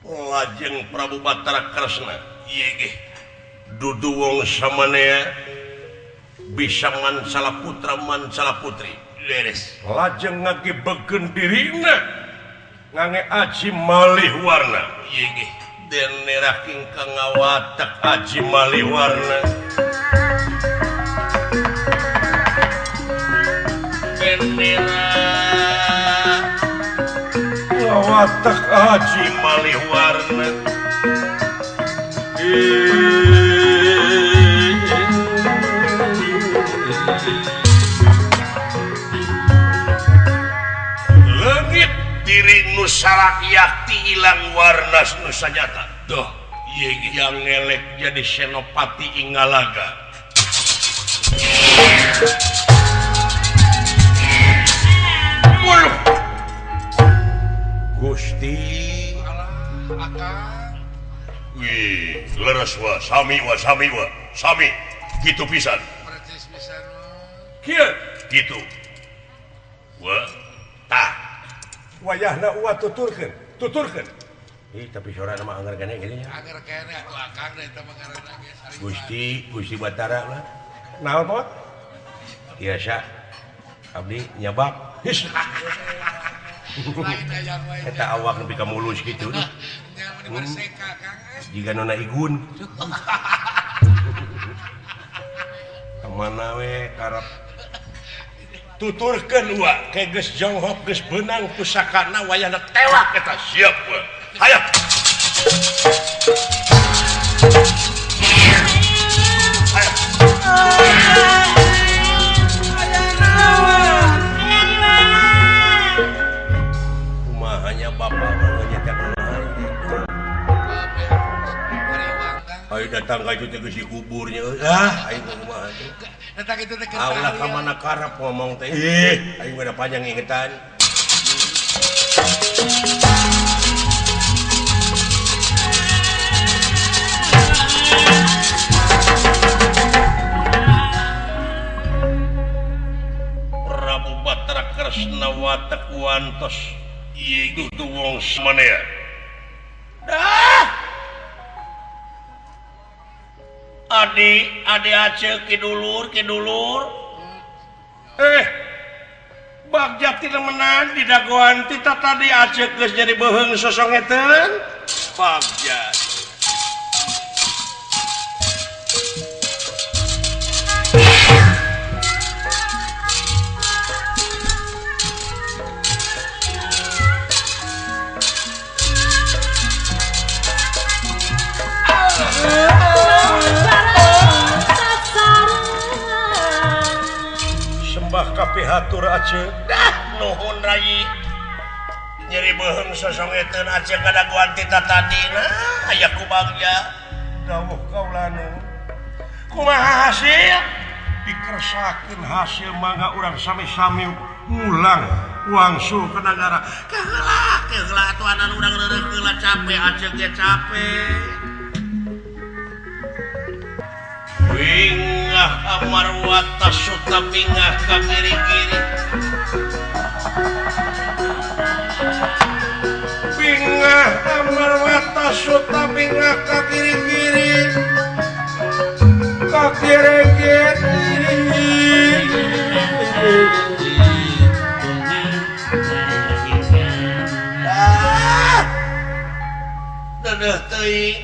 Lajeng Prabu Batara Kresna ieu ge dudu wong samanea bisa mansala putra mansala putri. Leres. Lajeng ngagebegeun dirina ngange aji malih warna. Ieu ge den nerah ingkang ngawatek aji malih warna. Bendera ngawatek aji malih warna. Leungit diri nu sarakyak ti ilang warna nu sanyata. Duh, ieu yang ngelek jadi senopati Ingalaga. Gusti wih leres wa sami wa sami wa sami gitu pisan kieu gitu wa tah wayahna uwa tuturkeun tuturkeun ih tapi sorana mah anggar kene gini nya anggar kene atuh akang da eta mah ngaranna ge Gusti Gusti Batara lah naon pot biasa abdi nyabak eta awak nepi ka mulus kitu jiga nona igun ka mana we karep tuturkeun wa ke geus jonghok geus beunang pusakana wayahna tewak eta siap we hayo hayo. Ayo datang ka itu teh geus dikuburnya. Ah, aing kumaha teh. Datang itu teh Ulah ka mana karep ngomong teh. Ih, aing mah panjang ingetan. Prabu Batara Kresna watek wantos ieu dudu wong samanea. Dah. Adi, adi Aceh kidulur, kidulur. Bagja tidak menang di dagoan tita tadi Aceh geus jadi beuheung sosongeteun. Bagja. Hatur Aceh dah nuhun rai nyeri beuheung sosongeteun Aceh kadagoan tita tadi nah aya ku bagja dawuh kaulanu kumaha hasil dikersakeun hasil mangga urang sami-sami ngulang wangsul ka nagara kaheula keheula atuh urang reureuh heula capek Aceh ge capek bingah amarwata suta bingah ka kiri-kiri bingah amarwata suta bingah ka kiri-kiri ka kiri-kiri. Ah, dedeuh teuing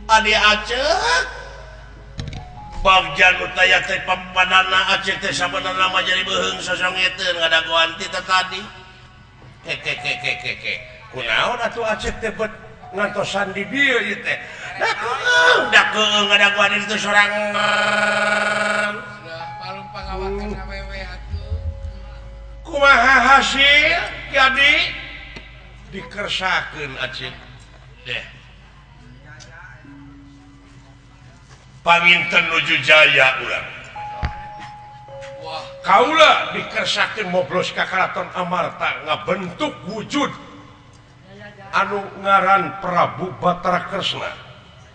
adi Aceh Bagja nu taya teh papadana Aceh teh sabenerna mah jadi beuheung sosongeteun ngadagoan ti tadi. Ke ke ke ke ke ke. Kunaon atuh Aceh teh bet ngantosan di dieu ieu teh. Da keung, da keung ngadagoan itu sorangan. Palung pangawakan awewe atuh. Kumaha hasil jadi dikersakeun Aceh. Deh. Panginten nuju jaya urang. Wah, kaula dikersakeun moblos ka Karaton Amarta ngabentuk wujud anu ngaran Prabu Batara Kresna.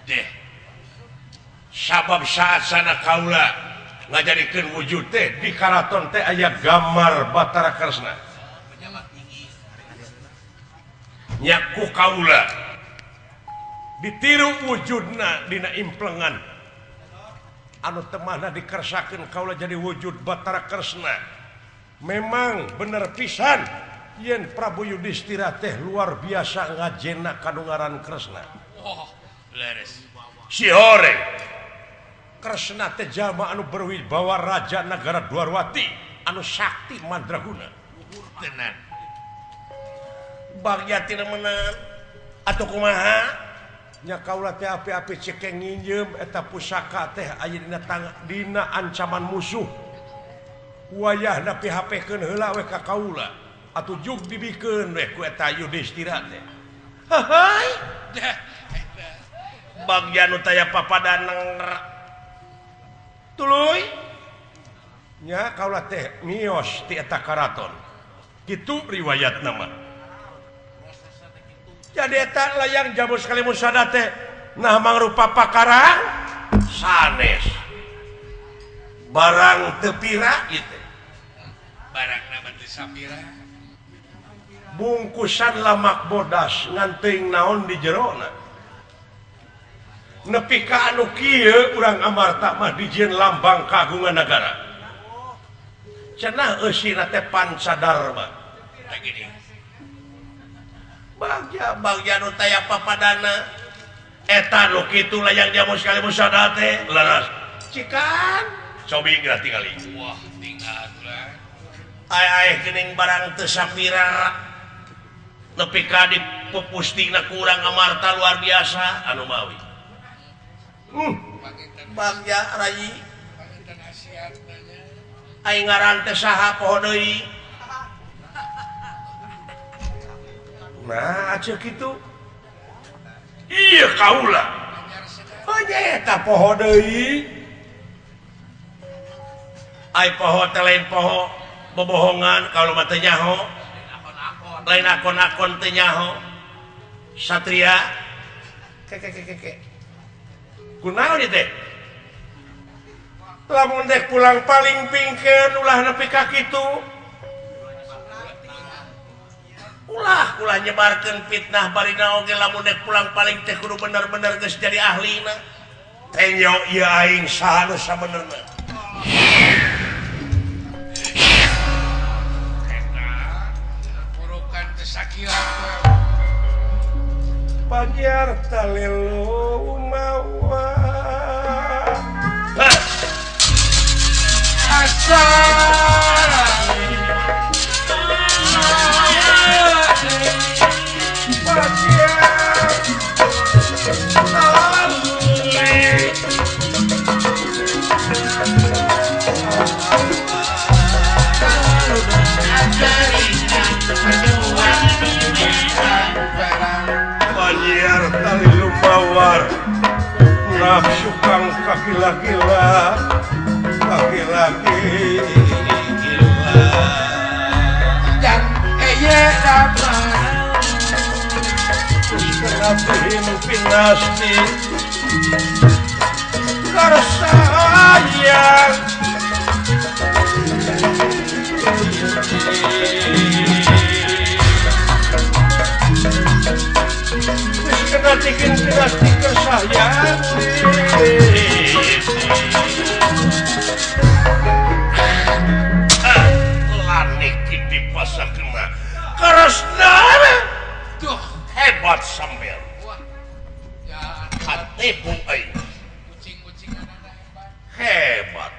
Deh. Sabab saat sana kaula ngajadikeun wujud teh di karaton teh aya gambar Batara Kresna. Nyaku kaula Ditiru wujudna dina implengan. Anu temahna dikersakeun kaula jadi wujud Batara Kresna. Memang bener pisan yen Prabu Yudhistira teh luar biasa ngajena kadungaran Kresna. Oh, leres. Si horeng. Kresna teh jalma anu berwibawa raja nagara Dwarwati anu sakti mandraguna. Tenan. Bagja tina menang atuh kumaha? Nya kaula teh api-api cekeng nginjem eta pusaka teh aya dina dina ancaman musuh. Wayahna PHP-keun heula we ka kaula atuh jug dibikeun we ku eta Yudhistira teh. Hahay. Bagja nu taya papadaneng tuluy nya kaula teh mios ti eta karaton. Kitu riwayatna mah. Jadi eta layang jamu sekali musada teh nah mangrupa pakarang sanes barang teu pira ieu teh barangna mah teu sapira bungkusan lamak bodas ngan teuing naon di jerona nepi ka anu kieu urang Amarta mah dijieun lambang kagungan nagara cenah eusina teh pancadarma tah gini. Bagja bagja nu taya papadana eta nu kitu layang jamu sekali musada teh leres cikan cobi geura tingali. Wah tinggal atuh aeh geuning barang teu sapira nepi ka dipupustingna ku urang Amarta luar biasa anu mawi. Bagja rayi aing ngaran teh saha poho deui. Nah, aceh kitu. Iya kaula. Oh nya eta poho deui. Ai poho teh lain poho bobohongan kaula mah teu nyaho. Lain akon-akon teu nyaho. Satria keke. Kunaon ieu teh? Lamun dek pulang paling pingkeun ulah nepi ka kitu. Ulah ulah nyebarkeun fitnah barina oge lamun dek pulang paling teh kudu bener-bener geus jadi ahlina. Tenyo ieu aing saha nu sabenerna. Eta purukan teh sakieu. Pajar talelo mawa. Panyiar tali lumawar nafsu kang kaki-laki-la kaki-laki dan eye Rabihim pinasti karsayang kena cikin pinasti kersayang lanik dipasakna karasna tuh hebat sambil katipu aing hebat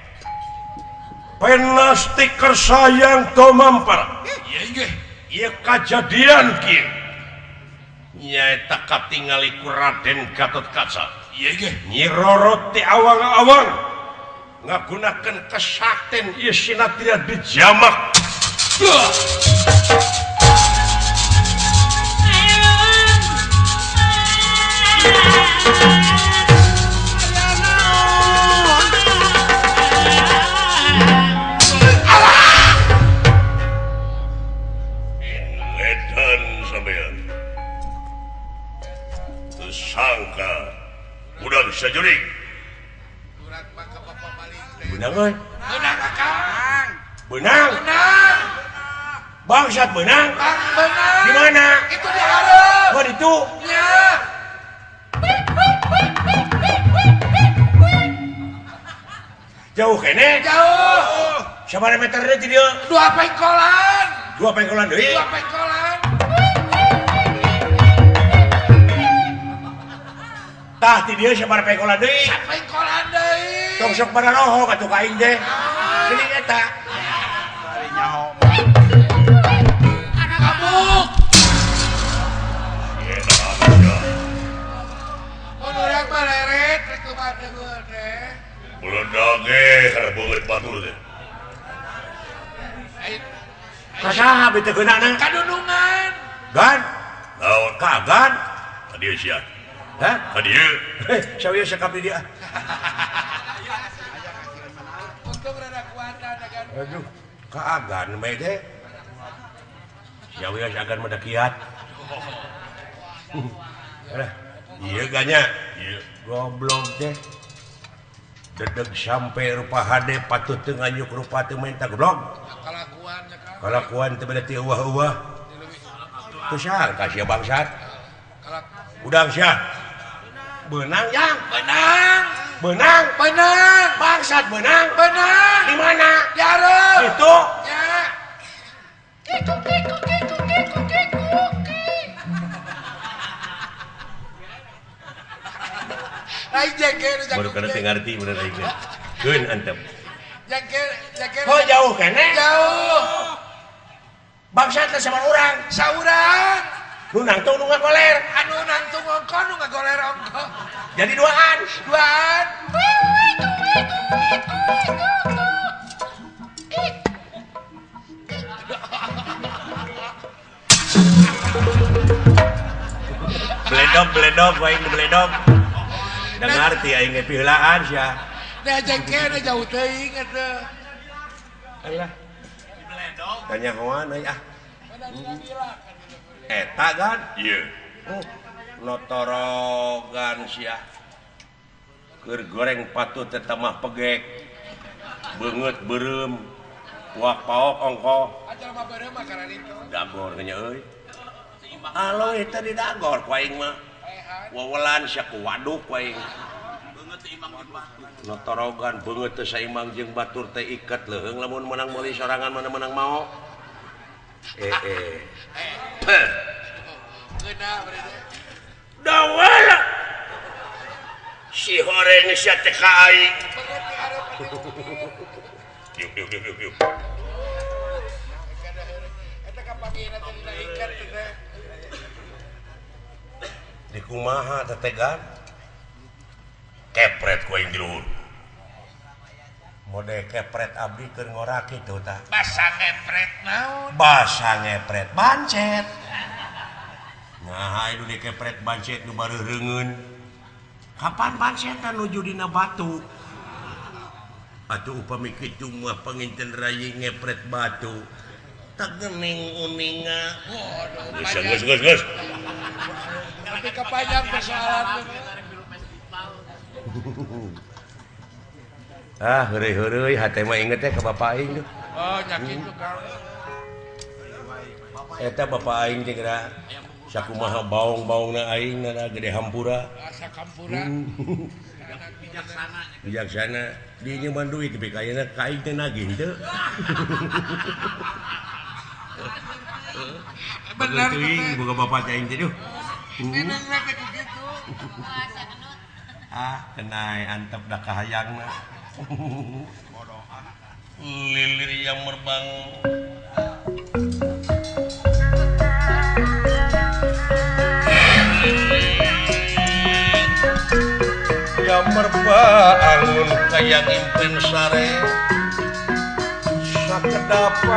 penasti kersayang tomampar ieu kajadian kieu nyaeta katingali ku Raden Gatotkaca Nyi Roro ti awang-awang ngagunakeun kesakten ieu sinatria dijamak. Edan sampean. Tersangka udah bisa jurik. Benang euy. Benang Akang. Benang. Benang. Bangsat benang. Bang benang. Di mana? Itu di hareup. Oh, itu. Nya. Jauh kene? Jauh. Sabaraha meter deui ti dieu? 2 pengkolan. 2 pengkolan deui? 2 pengkolan. Tah ti dieu sabaraha pengkolan deui? Sapengkolan deui. Tong sok bararohok atuh ka aing teh. Geuning eta. Bari nyaho. Kabuk. Mun urang mah leret rek kumaha deui teh. Meledak ge kana beungeut batur teh. Ka saha beuh teh geunana? Kadunungan. Gan? Naon? Ka Gan? Ka dieu sia. Hah? Ka dieu. Sawieu sakap di dieu. Untung rada kuatan agan. Aduh, ka Agan bae teh. Sawieu agan mah dakiat. Alah, ieu ganya. Ieu goblok teh. Dedeg sampai rupa hade patut teu nganyuk rupa teu menta goblok. Kalakuan nya Kang. Kalakuan teu beda ti eueuh-eueuh. Teu sangka sia bangsat. Udang sia. Beunang jang. Beunang. Beunang. Beunang. Bangsat beunang. Beunang. Di mana? Di hareup. Ditu. Nya. Kiku kiku kiku kiku kiku. Lain jengkel baru kana teu ngarti bener aing teh. Keun antep. Jengkel jengkel. Oh jauh keneh? Jauh. Bangsat teh sama urang. Saurang. Nu nangtung nu ngagoler. Anu nangtung ongko nu ngagoler ongko. Jadi duaan. Duaan. Beledog beledog waing beledog. Da ngarti aing ge piheulaan sia. Da jengkel jauh teuing atuh. Alah. Kanyahoan euy ah. Eta kan? Ieu. Notorogan sia. Keur goreng patut teh mah pegek. Beungeut beureum. Puak paok ongkoh. Aja mah beureum mah karena itu. Dagor nya euy. Aloy teh di dagor ku aing mah. Wawelan sia ku waduk ku aing. Notorogan beungeut teh saimang jeung batur teh iket leuheung lamun menang meuli sorangan mana menang mao. Dawala si horeng sia teh ka aing. Yuk yuk yuk yuk. Eta kapangina teh dina iket teh. Di kumaha teh gan? Kepret ku aing di luhur. Mode kepret abdi keur ngorak kitu tah. Basa ngepret naon? Basa ngepret bancet. Nah, anu dikepret bancet nu bareureungeun. Kapan bancetna nuju dina batu? Atuh upami kitu mah panginten rayi ngepret batu. Tak gening uninga. Waduh, geus geus geus geus. Tapi kepanjang persoalan. Ah, heureuy-heureuy hate mah inget teh ka bapa aing tuh. Oh, nya kitu Kang. Eta bapa aing teh geura sakumaha baong-baongna aing na gede hampura. Asa kampura. Bijaksana. Bijaksana di nyeuman duit tapi kayana ka aing teh nagih teu. Bener teuing boga bapa teh aing teh duh. Nenengna teh kitu. Ah, kenai antep da kahayangna. Lilir yang merbang. Yang merbangun kayang impen sare sakedapan.